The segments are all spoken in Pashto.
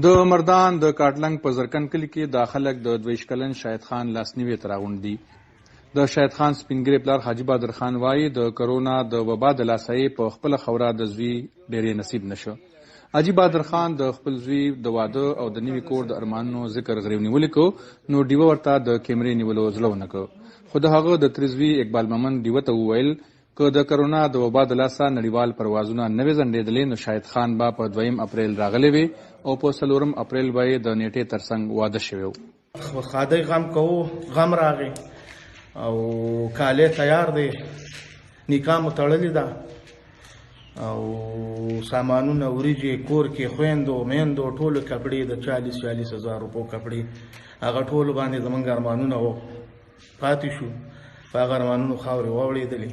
د مردان د کاټلنګ په زرکن کلي کې دا خلک د 22 کلن شاهد خان لاسنیوي ته راغونډ دي. د شاهد خان سپینږیری پلار حاجي بادر خان وايي، د کرونا د وبا د لاسه یې په خپله خوره د زوی ډېری نصیب نه شو. حاجي بادر خان د خپل زوی د واده او د نوي کور د ارمانونو ذکر غریو نیولی کو، نو ډیوه ورته د کیمرې نیولو زړه ونه کړ. خو د هغه د تره زوی اقبال ممن ډیوه ته وویل، که د کرونا د وبا د لاسه نړیوال پروازونه نه وې ځنډېدلې نو شاهد خان به په دویم اپریل راغلی وی او په څلورم اپریل به یې د نېټې ترڅنګ واده شوی و. ښادۍ غم کوو، غم راغی او کالې تیار دی، نکاح مو تړلې ده او سامانونه، وریجې، کور کې خویندو میندو ټولو کپړې د 40 40 هزار روپو کپړې، هغه ټولو باندې زمونږ ارمانونه و پاتې شو، په هغه ارمانونو خاورې واوړېدلې.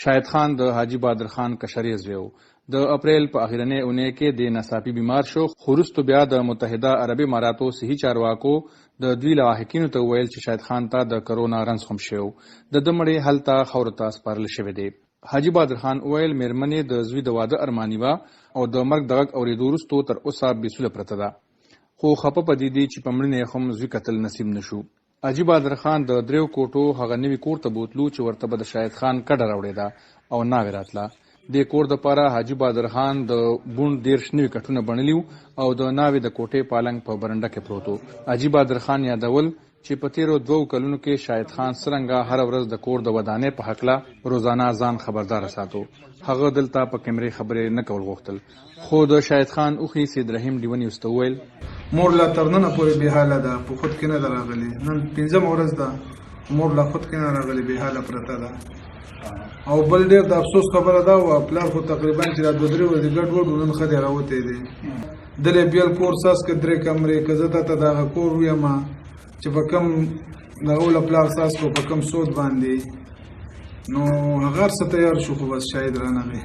شاهد خان د حاجي بادر خان کشرې زوی و. د اپریل په اخیرنۍ اونۍ کې دی ناڅاپي بیمار شو، خو وروسته بیا د متحده عربي اماراتو صحي چارواکو د دوی لواحقینو ته وویل چې شاهد خان ته د کرونا رنځ هم شوی و. د ده مړی هلته خاورو ته سپارل شوی دی. حاجي بادر خان وویل، مېرمن یې د زوی د واده ارماني وه او د مرګ د غږ اورېدو وروسته تر اوسه بې سوله پرته ده، خو خپه په دې دي چې په مړینه یې هم زوی کتل نصیب نه شو. حاجي بادر خان د دریو کوټو هغه نوي کور ته بوتلو چې ورته به د شاهد خان کډه راوړېده او ناوې راتله. دې کور دپاره حاجي بادر خان د بوڼ 30 نوي کټونه بڼلي وو او د ناوې د کوټې پالنګ په برنډه کې پروت و. حاجي بادر خان یادول چې په تېرو دوو کلونو کې شاهد خان څرنګه هره ورځ د کور د ودانۍ په هکله روزانه ځان خبرداره ساتو. هغه دلته په کیمرې خبرې نه کول غوښتل، خو د شاهد خان اوښي سید رحیم ډیوه نیوز ته وویل، مور لا تر ننه پورې بې حاله ده، په خود کې نه ده راغلې، نن پنځمه ورځ ده، مور لا خود کې نه راغلې، بې حاله پرته ده. او بل ډېر د افسوس خبره دا وه، پلار خو تقریبا چې دا دوه درې ورځې ګډ وډ و، نن ښه دی راوتی دی. دلی بیل کور ساز که درې کمرې، که زه تا ته د هغه کور ویم چې په کوم دغه له پلار ساز کو په کوم سود باندې، نو هغه هر څه تیار شو، خو بس شاید رانغی.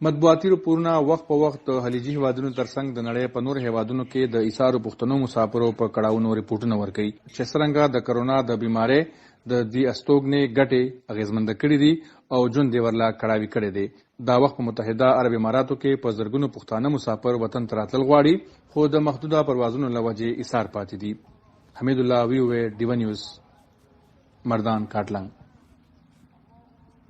مطبوعاتي رپورونه وخت په وخت د خلیجي هیوادونو ترڅنګ د نړۍ په نورو هیوادونو کې د ایثارو پښتنو مسافرو په کړاوونو رپورټونه ورکوي چې څرنګه د کرونا د بیمارۍ د دوی استوګنې ګټې اغېزمنده کړې دي او ژوند یې ورله کړاوي کړی دی. دا وخت په متحده عرب اماراتو کې په زرګونو پښتانه مسافر وطن ته راتلل غواړي، خو د محدوده پروازونو له وجې ایثار پاتې دي. حمیدالله، وي او اې ډیوه نیوز، مردان، کاټلنګ.